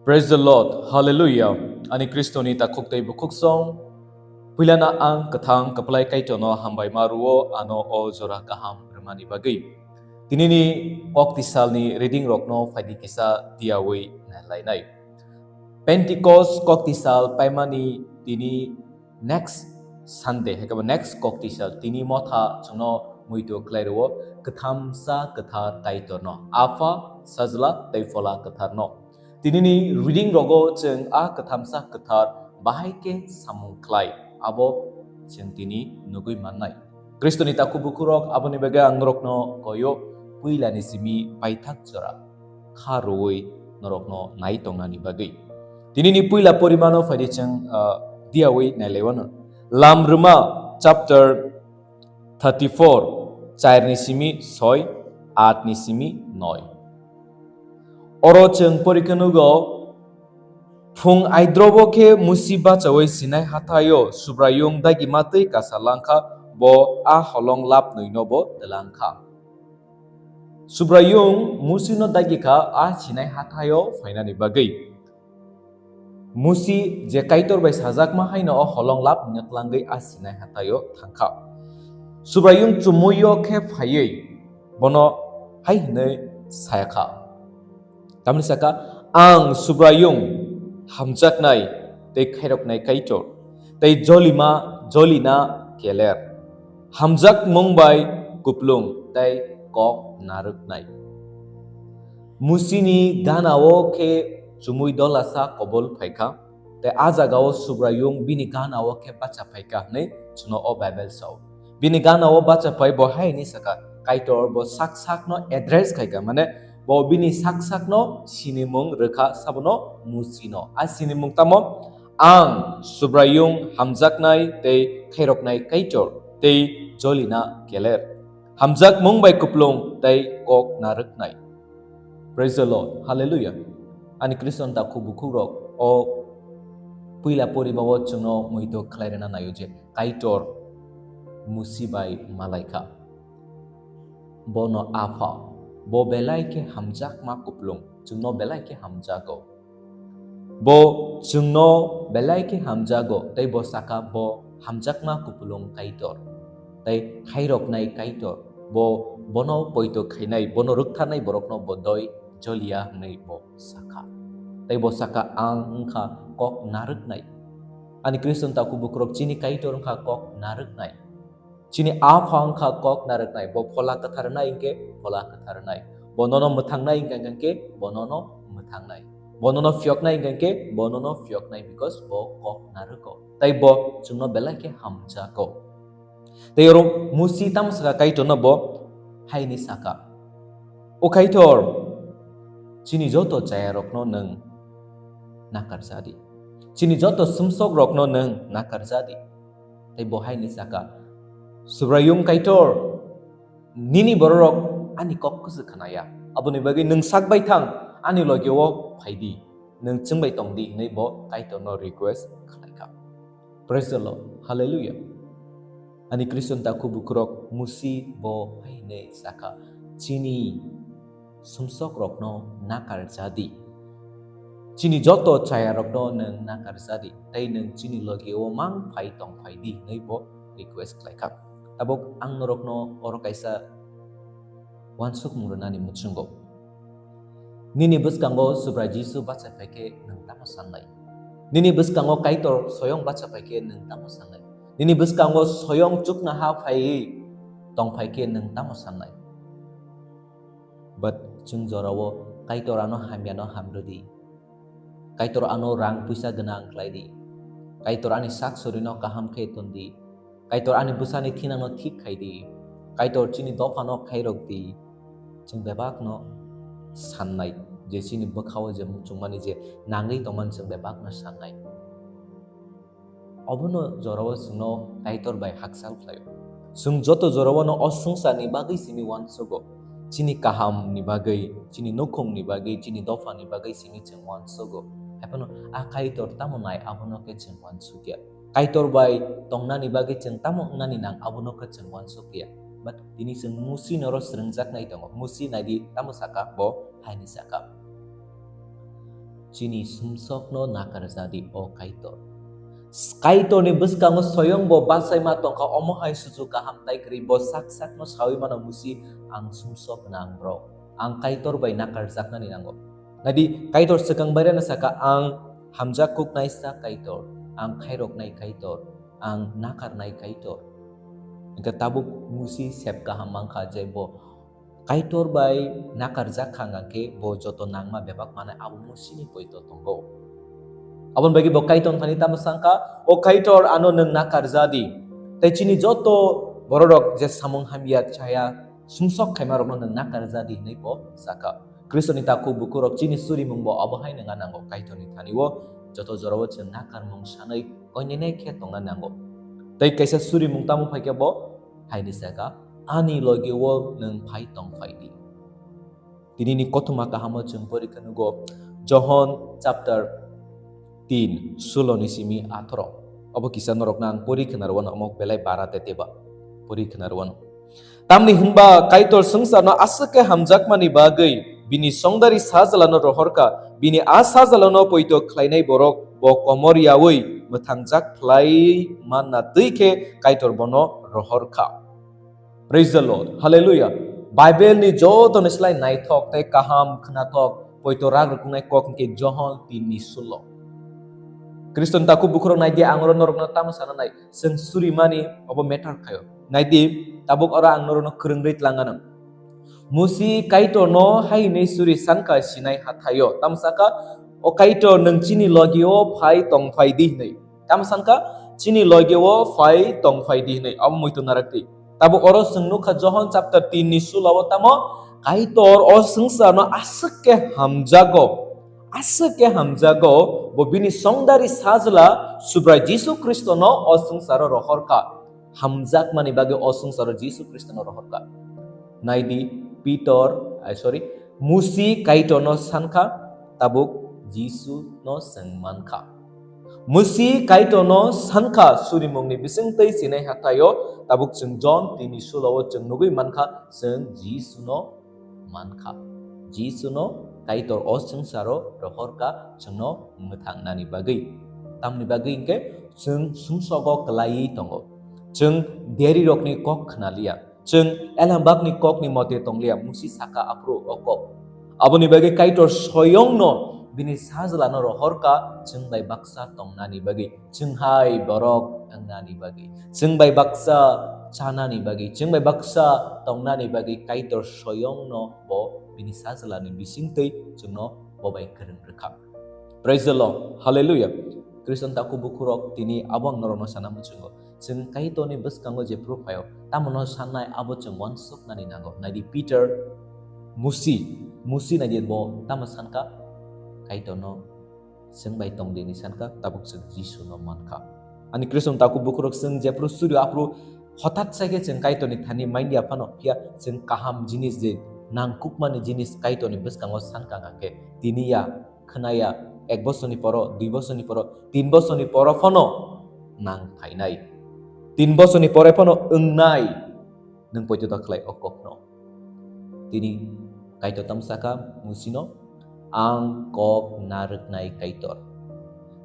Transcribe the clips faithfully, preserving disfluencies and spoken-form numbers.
Praise the Lord. Hallelujah. Ani Kristoni takhuk tei bukhuk song. Puilana ang kwthang kwplai Kaitorno hambai ma ruo ano o jora kaham rwmani bagwi. Tinini koktisalni reading rokno phaidi kisa diyawi nailainai. Pentecost koktisal paimani tini next Sunday, hai khe bo next koktisal tini motha chwngno muitu khlai rwo, kwthamsa kwthar Kaitorno, Apha, Sajla tei Phola Kwtharno. Tinini reading rogo chwng a kwthamsa kwthar bahai khe samung khlai, abo chwng tini nugwi mannai. Kristoni takhuk bukhurok, aboni bagwi ang norokno koyo puilani simi paithak jora kha rwui norokno nai tongnani bagwi. Tinini puila porimano phaidi chwng, ah, diyawi nailaiwano. Lam Rwma chapter thirty-four, char ni simi soi, aat ni simi noi. Oro chwng porikha nugo, phung aidrobo khe Musi bachaui Sinai hathaio Subraiyung dagima twi kasa langkha, bo a holong lap nwi no bo twlangkha. Subraiyung Musino dagikha a Sinai hathaio phainani bagwi. Musi je Kaitor bai sajakma haino o holong lap nyaklangwi a Sinai hathaio thangkha. Subraiyung chumuio khe phaiwi bono hai hwnwi sayakha. Tamni saka, "Ang Subraiyung, hamjaknai tei khairoknai Kaitor, tei jolima jolina keler, hamjakmung bai kuplung tei kok narwknai." Musini ganao khe chumui dolasa kobol phaikha, tei a jagao Subraiyung bini ganao khe bacha phaikha hwnwi chwngno o Bible sao. Bini ganao bacha phai bo hai hwnwi saka, Kaitor bo sak sakno address khaikha, mane bo bini sak sakno sinimung rwkha, sabono Musino. A sinimung tamo, "Ang Subraiyung, hamjaknai tei khairoknai Kaitor, tei jolina keler, hamjakmung bai kuplung tei kok narwknai." Praise the Lord. Hallelujah. Ani Khristan takhuk bukhukrok, o puila porimao chwngno muitu khlai rwna naio je Kaitor Musi bai malaikha. Bono Apha, bo belai khe hamjakma kuplung, chwngno belai khe hamjago. Bo chwngno belai khe hamjago, tei bo saka bo hamjakma kuplung Kaitor, tei khairoknai Kaitor. Bo bono poito khainai, bono rwktharnai borokno bo doi joliya hwnwi bo sakha. Tei bo saka, "Ang wngkha kok narwknai." Ani Khristan takhuk bukhukrok, chini Kaitor wngkha kok narwknai. Chini Apha wngkha kok narwknai, bo Phola Kwthar rwnai hwnkhe Phola Kwthar rwnai. Bo nono mwthangnai hwnkha hwnkhe bo nono mwthangnai. Bo nono phiyoknai hwnkha hwnkhe bo nono phiyoknai, because bo kok narwgo. Tei bo chwngno belai khe hamjago. Tei oro Musi tamo saka Kaitorno, bo hai hwnwi saka, "O Kaitor, chini joto chayarokno nwng nakarjadi. Chini joto sumsokrokno nwng nakarjadi." Tei bo hai hwnwi saka, "Subraiyung Kaitor, nini bororok ani kok kwswk khna ya. Aboni bagwi nwng sak bai thang, ani logi-o phai di. Nwng chwng bai tong di," hwnwi bo Kaitorno request khlai kha. Praise the Lord. Hallelujah. Ani Khristan takhuk bukhukrok, Musi bo hai hwnwi sakha, "Chini sumsokrokno nakarjadi. Chini joto chayarokno nwng nakarjadi, tei nwng chini logi-o mang phai tong phai di," hwnwi bo request khlai kha. Tabuk ang norokno oro kaisa uansukmung rwnani muchungo. Nini bwskango Subrai Jisu bachai phai khe nwng tamo sannai? Nini bwskango Kaitor soyong bachai phai khe nwng tamo sannai? Nini bwskango soyong chuknoha phaiwi tong phai khe nwng tamo sannai? But chwng jorao, "Kaitor, ano hamyano ham rw di. Kaitor, ano rang puisa gwnang khlai di. Kaitor, ani sak sorino kaham khe ton di. Kaitor, ani bwsani thinangno thik khai di. Kaitor, chini dophano khairok di." Chwng bebakno sannai, je chini bwkhao je muchungmani je nangwi tongmani, chwng bebakno sannai. Obono jorao chwngno Kaitor bai hakchal khlaio. Chwng joto jorao no o swngcharni bagwi simi uansugo. Chini kahamni bagwi, chini nukhungni bagwi, chini dophani bagwi simi chwng uansugo. Haiphano a Kaitor tamo nai, abono khe chwng uansukya. Kaitor bai tongnani bagwi chwng tamo wngnani nang, abono khe chwng uansukya. But tini chwng Musi noro swrwngjaknai tongo. Musi naidi tamo saka, bo haini saka. Chini sumsokno nakarjadi, o Kaitor. Kaitorni bwskango soyong bo bachaima tongkha, omo hai suchuk kaham tai kwrwi bo sak sakno sawi mano, Musi, ang sumsok gwnang borok, ang Kaitor bai nakarjaknani nango. Naidi, Kaitor swkang bairano saka, ang hamjak kuknaisa Kaitor, ang khairoknai Kaitor, ang nakarnai Kaitor. Hwnkhe tabuk Musi sep kaham mankha je bo Kaitor bai nakarjak kha hwnkhe bo joto nangma bebak manai abo Musini poito tongo. Aboni bagwi bo Kaitor thani tamo sangkha, "O Kaitor, ano nwng nakarjadi, tei chini joto bororok je samung hamya chaya sumsok khaimarokno nwng nakarjadi," hwnwi bo sakha. Khristoni takhuk bukhurok chini surimung bo abo hai nwnga nango, Kaitorni thani-o joto jorao chwng nakarmung sanwi koinene khe tongna nango. Tei kaisa surimung tamo phaikhe bo haini saka, "Ani logi-o nwng phai tong phai di." Tinini kothoma kahamo chwng porikha nugo, Johon chapter tin, sulo ni simi atharo. Obo kisa norokno ang pori khna rwano, omo belai bara tei teba pori khna rwano. Tamni hwnba Kaitor swngcharno aswk khe hamjakmani bagwi bini songdari sajlano rohorkha, bini a sajlano poito khlainai borok bo komor yaui mwthangjak khlai manna twi khe Kaitor bono rohorkha. Praise the Lord. Hallelujah. Bible ni joto ni slai naithok tei kaham khnathok poito rak rwknai kok hwnkhe Johon tin ni sulo. Khristoni takhuk bukhurok naidi, ang oro norokno tamo sana nai, chwng surimani obo matter khaio. Naidi, tabuk oro ang norokno kwrwngwi tlang anw. Musi Kaitorno hai hwnwi suri sankha Sinai hathaio. Tamo sakha, "O Kaitor, nwng chini logi-o phai tong phai di," hwnwi. Tamo sankha, "Chini logi-o phai tong phai di," hwnwi. Omo muitu narak di. Tabuk oro chwng nukha Johon chapter tin ni sulo-o tamo, Kaitor o swngcharno aswk khe hamjago. Aswk khe hamjago, bo bini songdari sajla Subrai Jisu Khristono o swngcharo rohorkha. Hamjakmani bagwi o swngcharo Jisu Khristono rohorkha. Naidi, Pitor, ai, sorry, Musi Kaitorno sankha, tabuk Jisuno chwng mankha. Musi Kaitorno sankha, surimungni bisingtwi Sinai hathaio, tabuk chwng Johon tin ni sulo-o chwng nugwi mankha, chwng Jisuno mankha. Jisuno Kaitor o swngcharo rohorkha chwngno mwthangnani bagwi. Tamni bagwi hwnkhe chwng sumsogo kwlaiwi tongo. Chwng derirokni kok khnaliya. Chwng elambakni kokni mote tongliya, Musi saka aphuru o kok. Aboni bagwi Kaitor soyongno bini sajlano rohorkha chwng bai baksa tongnani bagwi. Chwng hai borok wngnani bagwi, chwng bai baksa chanani bagwi, chwng bai baksa tongnani bagwi Kaitor soyongno bo bini sajlani bisingtwi chwngno bo bai kwrwng rwkha. Praise the Lord. Hallelujah. Khristan takhuk bukhurok tini abo ang norokno sana muchungo. Chwng Kaitorni bwskango jephru phaio, tamono sanai abo chwng uansuknani nango. Naidi Peter, Musi, Musi naidi bo tamo sankha Kaitorno chwng bai tong di hinwi sankha, tabuk chwng Jisuno mankha. Ani Khristan takhuk bukhurok chwng jephru surio aphuru hothat sai khe chwng Kaitorni thani manya phano, phiya chwng kaham jinis je nangkukmani jinis Kaitorni bwskango sankha hwnkhe tini ya, khwnaya, ek bosorni poro, dui bosorni poro, tin bosorni poro phano nang phainai. Tin bosorni pore phano wngnai. Nwng poito ta khlai o kokno. Tini Kaitor tamo sakha Musino, "Ang kok narwknai Kaitor."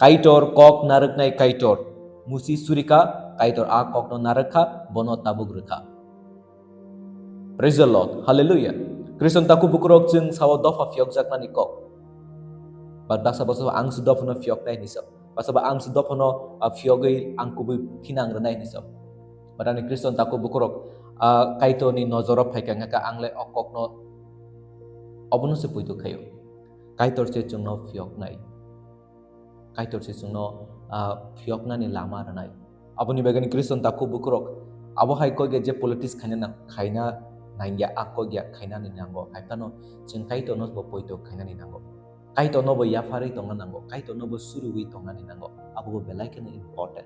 Kaitor kok narwknai Kaitor. Musi surikha, Kaitor a kokno narwkha, bono tabuk rwkha. Praise the Lord. Hallelujah. Khristan takhuk bukhurok chwng sao dopha phiyokjaknani kok. Ba baksa baksa ang se dophano phiyoknai hinwi sa. Baksa ba ang se dophano, ah, phiyogwi ang kubui thinang rwnai hinwi sa. But ani Khristan takhuk bukhurok, ah, Kaitorni nojoro phaikha wngkha, ang le o kokno obono se poito khaio. Kaitor se chwngno phiyoknai. Kaitor se chwngno, ah, phiyoknani lama rwnai. Aboni bagwi ani Khristan takhuk bukhurok abo hai kok ya je politics khaina nang-, khaina nangya, a kok ya khainani nango. Hai phano chwng Kaitorno bo poito khainani nango. Kaitorno bo yapharwi tongna nango, Kaitorno bo suriwi tongnani nango. Abo bo belai kheno important.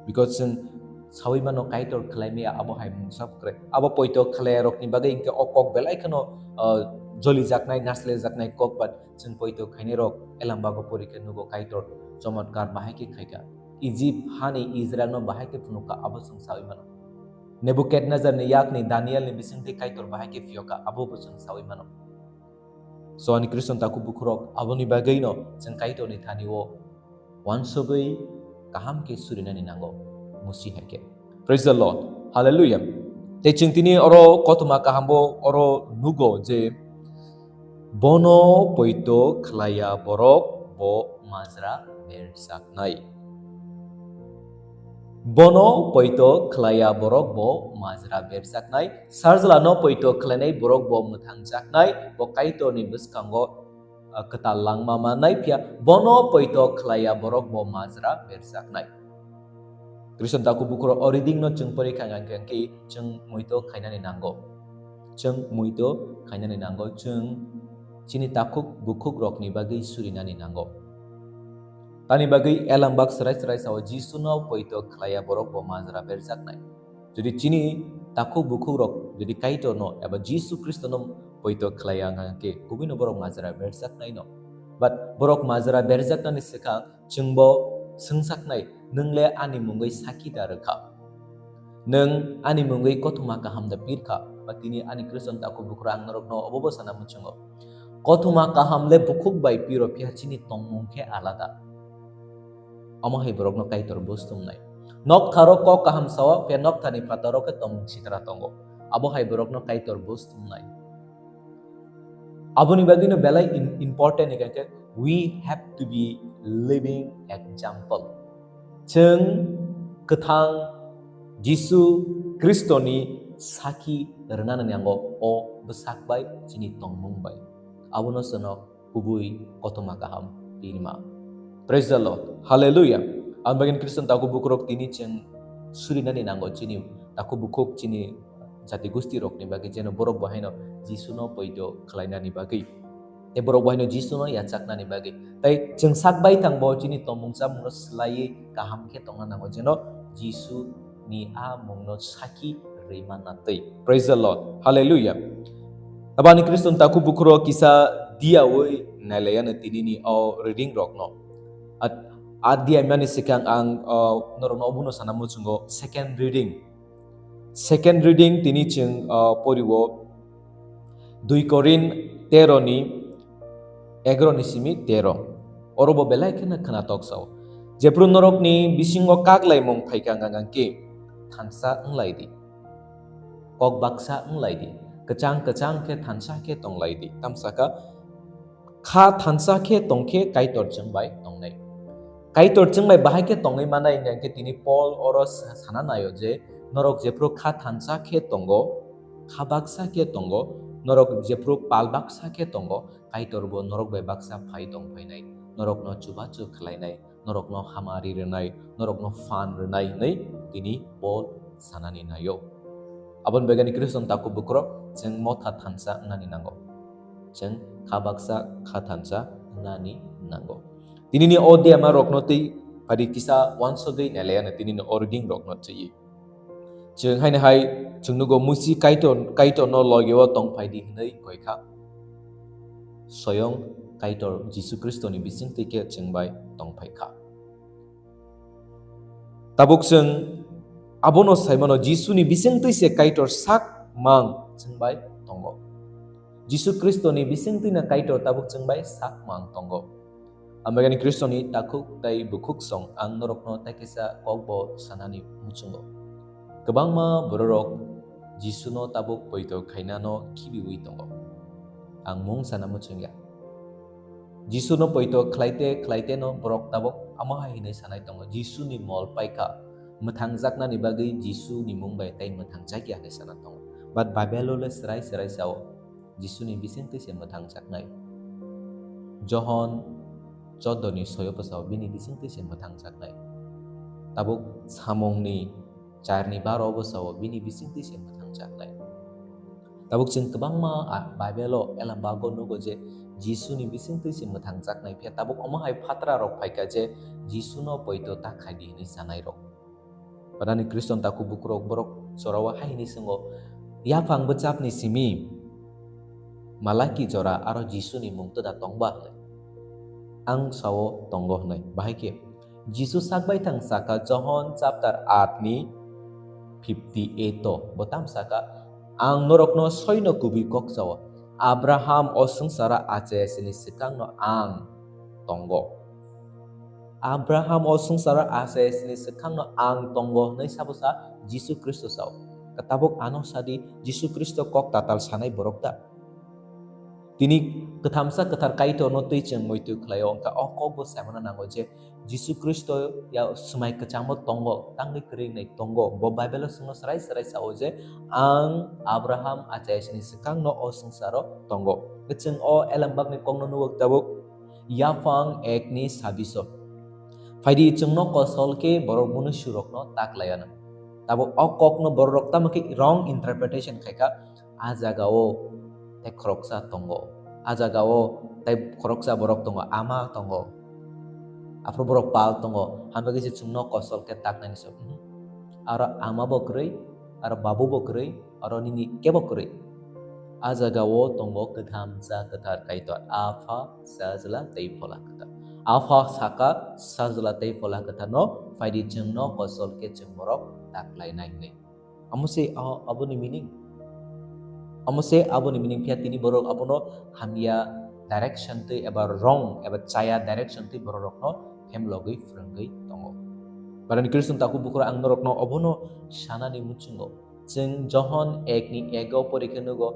Because chwng sawi mano Kaitor khlai maya abo hai mungsa kwrwi. Abo poito khlaiyarokni bagwi hwnkhe o kok belai kheno, ah, jolijaknai, naslejaknai kok, but chwng poito khainairok Elambago pori khe nugo Kaitor chomotkar bahai khe khaikha. Egypt hani Israelno bahai khe phunukha, abo chwng sawi mano. Nebukadnezarni yakni Danielni bisingtwi Kaitor bahai khe phiyokha, abo bo chwng sawi mano. So ani Khristan takhuk bukhurok, aboni bagwino chwng Kaitorni thani-o uansugwi kaham khe surinani nango, Musi hai khe. Praise the Lord. Hallelujah. Tei chwng tini oro kothoma kahambo oro nugo je, "Bono poito khlaiya borok bo majra berjaknai." Bono poito khlaiya borok bo majra berjaknai. Sarjalano poito khlainai borok bo mwthangjaknai. Bo Kaitorni bwskango, ah, kwtal langma mannai, phiya bono poito khlaiya borok bo majra berjaknai. Khristan takhuk bukhurok, o reading no chwng pori kha hwnkhe chwng muito khainani nango. Chwng muito khainani nango, chwng chini takhuk bukhuk rokni bagwi surinani nango. Tani bagwi elambak srai srai sao, Jisuno poito khlaiya borok bo majra berjaknai. Jodi chini takhuk bukhuk rok jodi Kaitorno eba Jisu Khristono poito khlaiya hwnkhe kubui no borok majra berjaknai no. But borok majra berjaknani swkang chwngbo swngsaknai, "Nwng le ani mungwi sakhi da rwkha? Nwng ani mungwi kothoma kaham da pirkha?" Ba tini ani Khristan takhuk bukhurok, ang norokno obo bo sana muchungo. Kothoma kaham le bukhuk bai piro, phiya chini tongmung khe alada. Omo hai borokno Kaitor bus tumnai. Noktharo kok kaham sao, phiya nokthani phataro khe tongmung sitra tongo. Abo hai borokno Kaitor bus tumnai. Aboni bagwino belai in-, important hwnkhe, we have to be living example. Chwng kwthang Jisu Khristoni sakhi rwnani nango, o bwsak bai, chini tongmung bai. Abono chwngno kubui kothoma kaham pirma. Praise the Lord. Hallelujah. Ang bagwino Khristan takhuk bukhurok, tini chwng surinani nango chini takhuk bukhuk, chini jati gusti rokni bagwi, jeno borok bo haino Jisuno poito khlainani bagwi, tei borok bo haino Jisuno yachaknani bagwi. Tai chwng sak bai thang bo chini tongmung chamungno swlaiwi kaham khe tongna nango, jeno Jisu ni a mungno sakhi rwi manna twi. Praise the Lord. Hallelujah. Tabani Khristan takhuk bukhuro kisa diyawi nailaiya no tinini o reading rokno. At, a diya mani sikang ang, uh, norokno obuno sana muchungo second reading. Second reading tini chwng, uh, poriwo dui Korin tero ni egaro ni simi tero. Oro bo belai kheno khwnatok sao. Jephru norokni bisingo kak laimung phaikha hwnkha hwnkhe thansa wnglai di. Kok baksa wnglai di. Kwchang kwchang khe thansa khe tonglai di. Tamsakha kha thansa khe tongkhe Kaitor chwng bai tongnai. Kaitor chwng bai bahai khe tongwi manai hwnkha hwnkhe tini Paul oro sa-, sana naio je norok jephru kha thansa khe tongo, kha baksa khe tongo, norok jephru pal baksa khe tongo, Kaitor bo norok bai baksa phai tong phainai, norokno chubachu khlainai, norokno hamari rwnai, norokno phan rwnai hwnwi tini Paul sanani naio. Aboni bagwi Khristan takhuk bukhurok chwng motha thansa wngnani nango. Chwng kha baksa kha thansa wngnani nango. Tinini o diyama rokno twi pari kisa uansugwi nailaiya no tinini o reading rokno twiwi. Chwng haino hai chwng nugo Musi Kaitor, Kaitorno logio tong phai di hwnwi koi kha. Soyong Kaitor Jisu Khristoni bisingtwi khe chwng bai tong phai kha. Tabuk chwng abono sai mano, Jisuni bisingtwi se Kaitor sak mang chwng bai tongo. Jisu Khristoni bisingtwino Kaitor tabuk chwng bai sak mang tongo. Amegani Khristoni takhuk tai bukhuk song ang norokno tai kaisa kokbo sanani muchungo. Kwbangma bororok Jisuno tabuk poito khainano khibiwi tongo. Ang mung sana muchungya. Jisuno poito khlaite khlaiteno borok tabuk amo hai hinwi sanai tongo, "Jisuni mol paikha, mwthangjaknani bagwi Jisuni mung bai tai mwthangjakya," hinwi sana tongo. But Bible-o le swrai swrai sao, Jisuni bisingtwi se mwthangjaknai. Johon choddo ni soyo bwsao bini bisingtwi se mwthangjaknai. Tabuk samungni charni baro bwsao bini bisingtwi se mwthangjaknai. Tabuk chwng kwbangma, a, Bible-o elamba go nugo je Jisuni bisingtwi se mwthangjaknai, phiya tabuk omo hai phatra rok phaikha je Jisuno poito ta khaidi hinwi sanai rok. Padani Khristan takhuk bukhurok borok jorao hai hinwi swngo, "Yaphang bwchapni simi Malaki jora aro Jisuni mung twda tongba?" hwnwi. Ang sao, "Tongo," hwnwi. Bahai khe Jisu sak bai thang saka, Johon chapter eight ni fifty eight o, bo tam saka, "Ang norokno soino kubui kok sao, Abraham o swngcharo achai achaini swkangno ang tongo. Abraham o swngcharo achai achaini swkangno ang tongo hwnwi sabo sa Jisu Khristo sao. Tabuk ano sadi, Jisu Khristo kok tatal sanai borok da? Tini kwthamsa kwthar Kaitorno twi chwng muitu khlaio, wngkha o kokbo saimano nango je Jisu Khristo ya swmai kwchangbo tongo, tangwi kwrwi wngnai tongo. Bo Bible-o chwngno swrai swrai sao je, "Ang Abraham achai achaini swkangno o swngcharo tongo." Chwng o elembakni kokno nugo tabuk, yaphang ekni sabiso. Phaidi chwngno kosol khe borok mwnwi surokno taklai anw. Tabuk o kokno borok tamo khe wrong interpretation khaikha, a jagao tei khoroksa tongo, a jagao tei khoroksa borok tongo, ama tongo, aphuru borok pal tongo, hambai khe se chwngno kosol khe taknaini se, mhm. Aro ama bo kwrwi, aro babu bo kwrwi, aro nini kebo kwrwi. A jagao tongo kwthamsa kwthar Kaitor, Apha, Sajla tei Phola Kwthar. Apha saka, Sajla tei Phola Kwtharno, "Phaidi chwngno kosol khe chwng borok taklainai," hwnwi. Amo se a-, aboni meaning. Amo se aboni meaning, phiya tini borok abono hamya direction twi eba wrong eba chaya direction twi bororokno phemlogwi phrwngwi tongo. Barani Khristo takhuk bukhuk ang norokno obono sanani muchungo. Chwng Johon ekni ego porikhe nugo,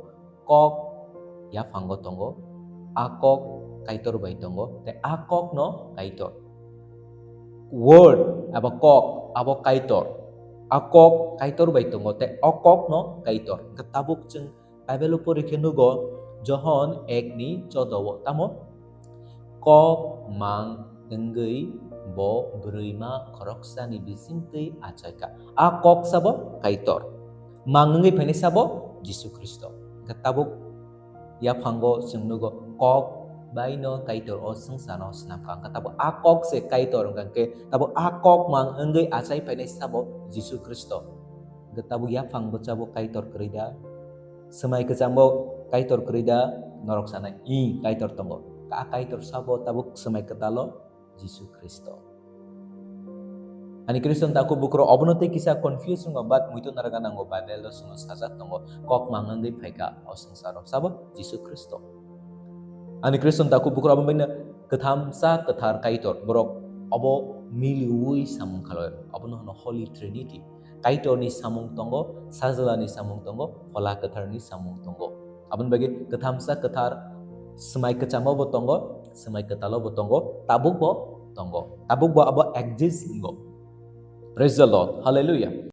kok yaphango tongo, a kok Kaitor bai tongo, tei a kokno Kaitor. Word eba kok abo Kaitor. A kok Kaitor bai tongo, tei o kokno Kaitor. Hwnkhe tabuk chwng Bible-o porikhe nugo, Johon ekni chodo o tamo? Kok mang wngwi bo bwrwima khoroksani bisingtwi achaikha. A kok sabo Kaitor. Mang wngwi phainai sabo Jisu Khristo. Hwnkhe tabuk yaphango chwng nugo, kok baino Kaitor o swngcharno snamkha. Hwnkhe tabuk a kok se Kaitor, hwnkhe tabuk a kok mang wngwi achai phainai sabo Jisu Khristo. Hwnkhe tabuk yaphang bwchabo Kaitor kwrwi da? Swmai kwchangbo Kaitor kwrwi da? Norok sanai, "Ih, Kaitor tongo." A Kaitor sabo tabuk swmai kwtalo Jisu Khristo. Ani Khristo takhuk bukhuk obono tei kisa confuse wngo, but muitu narwkna nango, Bible-o chwngno sajak tongo, kok mang wngwi phaikha o swngcharo sabo Jisu Khristo. Ani Khristo takhuk bukhuk obo bini kwthamsa kwthar Kaitor, borok obo miliui samung khalai, obono hwno Holy Trinity. Kaitorni samung tongo, Sajlani samung tongo, Phola Kwtharni samung tongo. Aboni bagwi kwthamsa kwthar swmai kwchamo bo tongo, swmai kwtalo bo tongo, tabuk bo tongo. Tabuk bo abo exist wngo. Praise the Lord. Hallelujah.